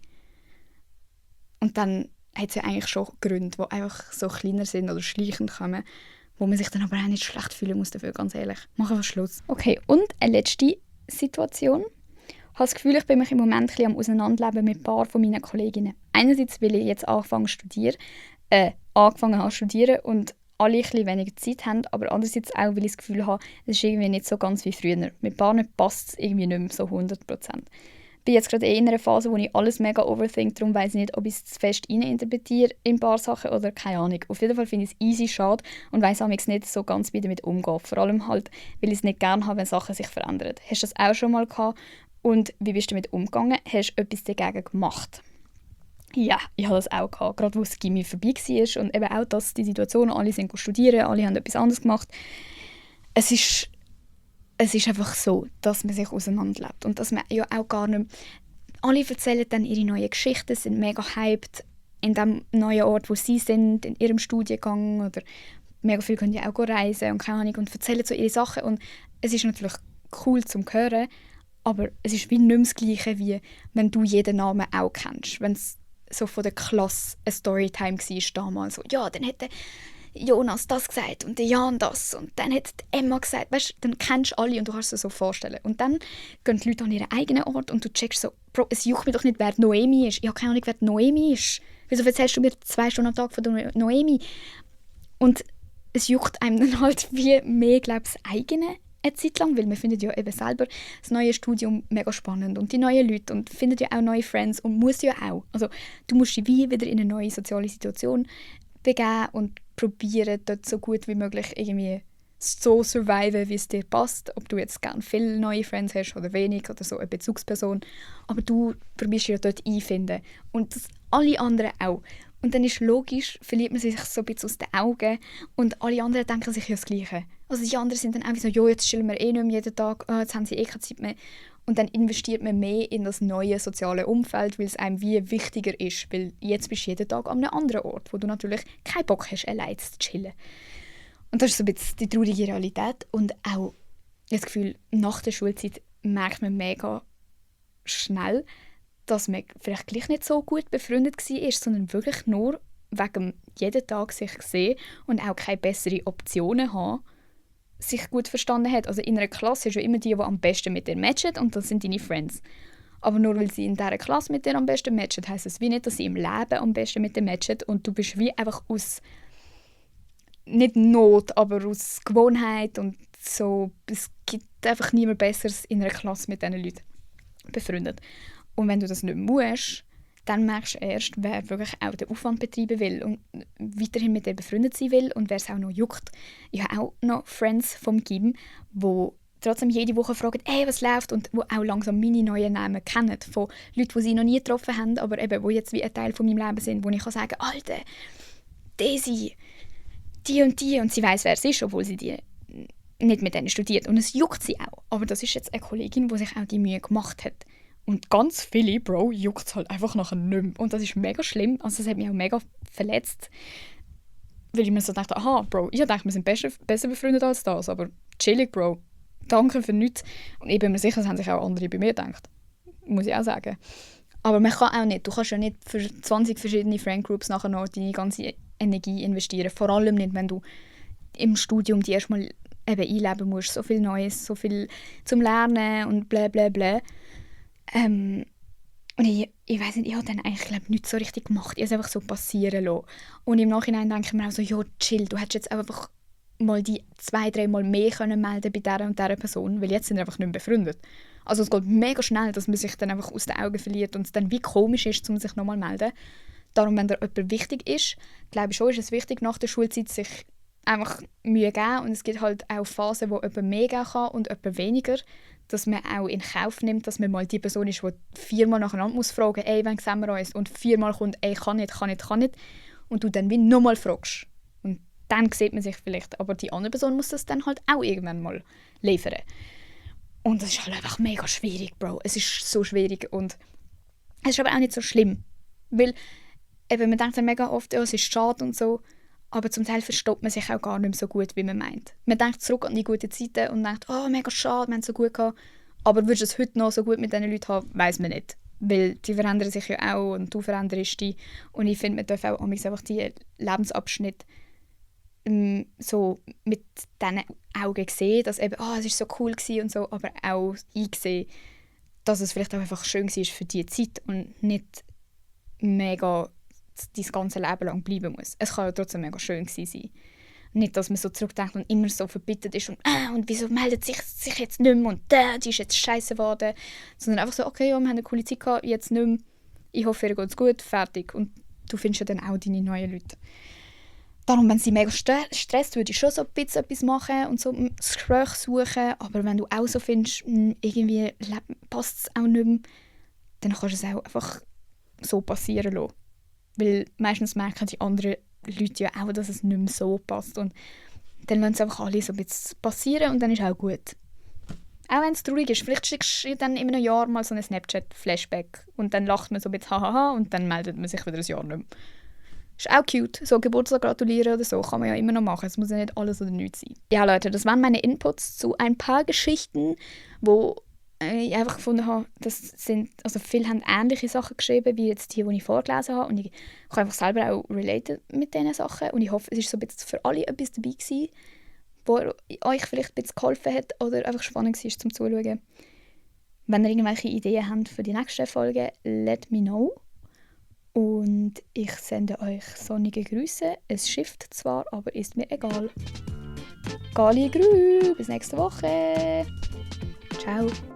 Und dann hat es ja eigentlich schon Gründe, die einfach so kleiner sind oder schleichend kommen, wo man sich dann aber auch nicht schlecht fühlen muss dafür, ganz ehrlich. Machen wir Schluss. Okay, und eine letzte Situation. Ich habe das Gefühl, ich bin mich im Moment ein bisschen am Auseinanderleben mit ein paar von meinen Kolleginnen. Einerseits, weil ich jetzt angefangen habe zu studieren und alle ein bisschen weniger Zeit haben, aber andererseits auch, weil ich das Gefühl habe, es ist irgendwie nicht so ganz wie früher. Mit ein paar passt es irgendwie nicht mehr so 100%. Ich bin jetzt gerade in einer Phase, wo ich alles mega overthink, darum weiss ich nicht, ob ich es zu fest interpretiere in ein paar Sachen oder keine Ahnung. Auf jeden Fall finde ich es easy schade und weiss auch nicht so ganz, wie damit umgehen. Vor allem halt, weil ich es nicht gerne habe, wenn Sachen sich verändern. Hast du das auch schon mal gehabt und wie bist du damit umgegangen? Hast du etwas dagegen gemacht? Ja, ich hatte das auch gehabt, gerade wo das Gymi vorbei war und eben auch dass die Situation, alle sind studieren, alle haben etwas anderes gemacht. Es ist einfach so, dass man sich auseinanderlebt und dass man ja auch gar nicht... Alle erzählen dann ihre neuen Geschichten, sind mega hyped in dem neuen Ort, wo sie sind, in ihrem Studiengang oder mega viele können ja auch reisen und keine Ahnung und erzählen so ihre Sachen und es ist natürlich cool zum Hören, aber es ist wie nicht mehr das Gleiche, wie wenn du jeden Namen auch kennst. Wenn es so von der Klasse eine Storytime war damals, so, ja, dann hätte Jonas das gesagt und der Jan das und dann hat Emma gesagt, weißt, dann kennst du alle und du kannst es dir so vorstellen. Und dann gehen die Leute an ihren eigenen Ort und du checkst so, Bro, es juckt mich doch nicht, wer die Noemi ist. Ich habe keine Ahnung, wer die Noemi ist. Wieso erzählst du mir 2 Stunden am Tag von der Noemi? Und es juckt einem dann halt wie mehr, glaube ich, das eigene eine Zeit lang, weil man findet ja eben selber das neue Studium mega spannend und die neuen Leute und findet ja auch neue Friends und muss ja auch. Also du musst dich wie wieder in eine neue soziale Situation begeben und probieren, dort so gut wie möglich irgendwie so surviven, wie es dir passt. Ob du jetzt gerne viele neue Friends hast oder wenig oder so eine Bezugsperson. Aber du probierst ja dort einfinden. Und das alle anderen auch. Und dann ist logisch, verliert man sich so ein bisschen aus den Augen und alle anderen denken sich ja das Gleiche. Also die anderen sind dann auch so, jo, jetzt chillen wir eh nicht mehr jeden Tag, jetzt haben sie eh keine Zeit mehr. Und dann investiert man mehr in das neue soziale Umfeld, weil es einem wie wichtiger ist. Weil jetzt bist du jeden Tag an einem anderen Ort, wo du natürlich keinen Bock hast, allein zu chillen. Und das ist so ein bisschen die traurige Realität. Und auch das Gefühl, nach der Schulzeit merkt man mega schnell, dass man vielleicht gleich nicht so gut befreundet war, sondern wirklich nur wegen jeden Tag sich sehen und auch keine besseren Optionen haben, sich gut verstanden hat. Also in einer Klasse ist ja immer die am besten mit dir matchen und das sind deine Friends. Aber nur weil sie in dieser Klasse mit dir am besten matchen, heisst es wie nicht, dass sie im Leben am besten mit dir matchen und du bist wie einfach aus, nicht Not, aber aus Gewohnheit und so, es gibt einfach niemand Besseres in einer Klasse mit diesen Leuten befreundet. Und wenn du das nicht musst, dann merkst du erst, wer wirklich auch den Aufwand betreiben will und weiterhin mit dir befreundet sein will und wer es auch noch juckt. Ich habe auch noch Friends vom Gym, die trotzdem jede Woche fragen, «Hey, was läuft?» und die auch langsam meine neuen Namen kennen, von Leuten, die sie noch nie getroffen haben, aber eben, die jetzt wie ein Teil von meinem Leben sind, wo ich kann sagen kann, «Alter, Daisy, die und sie weiss, wer es ist, obwohl sie die nicht mit denen studiert. Und es juckt sie auch. Aber das ist jetzt eine Kollegin, die sich auch die Mühe gemacht hat. Und ganz viele, Bro, juckt es halt einfach nachher nicht mehr. Und das ist mega schlimm. Also das hat mich auch mega verletzt. Weil ich mir so dachte, aha, Bro, ich dachte, wir sind besser befreundet als das. Aber chillig, Bro. Danke für nichts. Und ich bin mir sicher, das haben sich auch andere bei mir gedacht. Muss ich auch sagen. Aber man kann auch nicht. Du kannst ja nicht für 20 verschiedene Friendgroups nachher noch deine ganze Energie investieren. Vor allem nicht, wenn du im Studium die erstmal eben einleben musst. So viel Neues, so viel zum Lernen und bla bla bla. Und ich weiss nicht, ich habe dann eigentlich nichts so richtig gemacht. Ich habe es einfach so passieren lassen. Und im Nachhinein denke ich mir auch so, ja, chill, du hättest jetzt einfach mal die 2-3 Mal mehr können melden bei dieser und dieser Person, weil jetzt sind wir einfach nicht mehr befreundet. Also es geht mega schnell, dass man sich dann einfach aus den Augen verliert und es dann wie komisch ist, um sich nochmal zu melden. Darum, wenn dir jemand wichtig ist, glaube ich schon, ist es wichtig, nach der Schulzeit sich einfach Mühe geben. Und es gibt halt auch Phasen, wo jemand mehr geben kann und jemand weniger. Dass man auch in Kauf nimmt, dass man mal die Person ist, die 4-mal nacheinander muss fragen, «Ey, wann sehen wir uns?» Und 4-mal kommt, «Ey, kann nicht. Und du dann wie nochmal fragst. Und dann sieht man sich vielleicht. Aber die andere Person muss das dann halt auch irgendwann mal liefern. Und das ist halt einfach mega schwierig, Bro. Es ist so schwierig und es ist aber auch nicht so schlimm. Weil eben, man denkt dann mega oft, ja, es ist schade und so, aber zum Teil versteht man sich auch gar nicht mehr so gut, wie man meint. Man denkt zurück an die guten Zeiten und denkt, «Oh, mega schade, wir haben es so gut gehabt.» Aber würdest du es heute noch so gut mit diesen Leuten haben, weiss man nicht. Weil die verändern sich ja auch und du veränderst dich. Und ich finde, man darf auch einfach die Lebensabschnitte so mit diesen Augen sehen, dass eben, es war so cool und so, aber auch einsehen, dass es vielleicht auch einfach schön war für diese Zeit und nicht mega dein ganze Leben lang bleiben muss. Es kann ja trotzdem mega schön sein. Nicht, dass man so zurückdenkt und immer so verbittet ist und wieso meldet sich jetzt nicht mehr und die ist jetzt scheiße geworden. Sondern einfach so, okay, ja, wir haben eine coole Zeit gehabt, jetzt nicht mehr. Ich hoffe, ihr geht es gut, fertig. Und du findest ja dann auch deine neuen Leute. Darum, wenn sie mega stresst, würde ich schon so ein bisschen etwas machen und so das Gespräch suchen. Aber wenn du auch so findest, irgendwie passt es auch nicht mehr, dann kannst du es auch einfach so passieren lassen. Weil meistens merken die anderen Leute ja auch, dass es nicht mehr so passt. Und dann lassen sie einfach alle so ein bisschen passieren und dann ist auch gut. Auch wenn es traurig ist. Vielleicht schickst du dann in einem Jahr mal so einen Snapchat-Flashback und dann lacht man so ein bisschen hahaha und dann meldet man sich wieder ein Jahr nicht mehr. Ist auch cute. So Geburtstag gratulieren oder so kann man ja immer noch machen. Es muss ja nicht alles oder nichts sein. Ja, Leute, das waren meine Inputs zu ein paar Geschichten, wo ich einfach gefunden habe, viele haben ähnliche Sachen geschrieben, wie jetzt die ich vorgelesen habe. Und ich kann einfach selber auch relaten mit diesen Sachen. Und ich hoffe, es war so ein bisschen für alle etwas dabei gewesen, wo euch vielleicht ein bisschen geholfen hat oder einfach spannend war zum Zuschauen. Wenn ihr irgendwelche Ideen habt für die nächste Folge, let me know. Und ich sende euch sonnige Grüße. Es schifft zwar, aber ist mir egal. Gali Grü, bis nächste Woche. Ciao.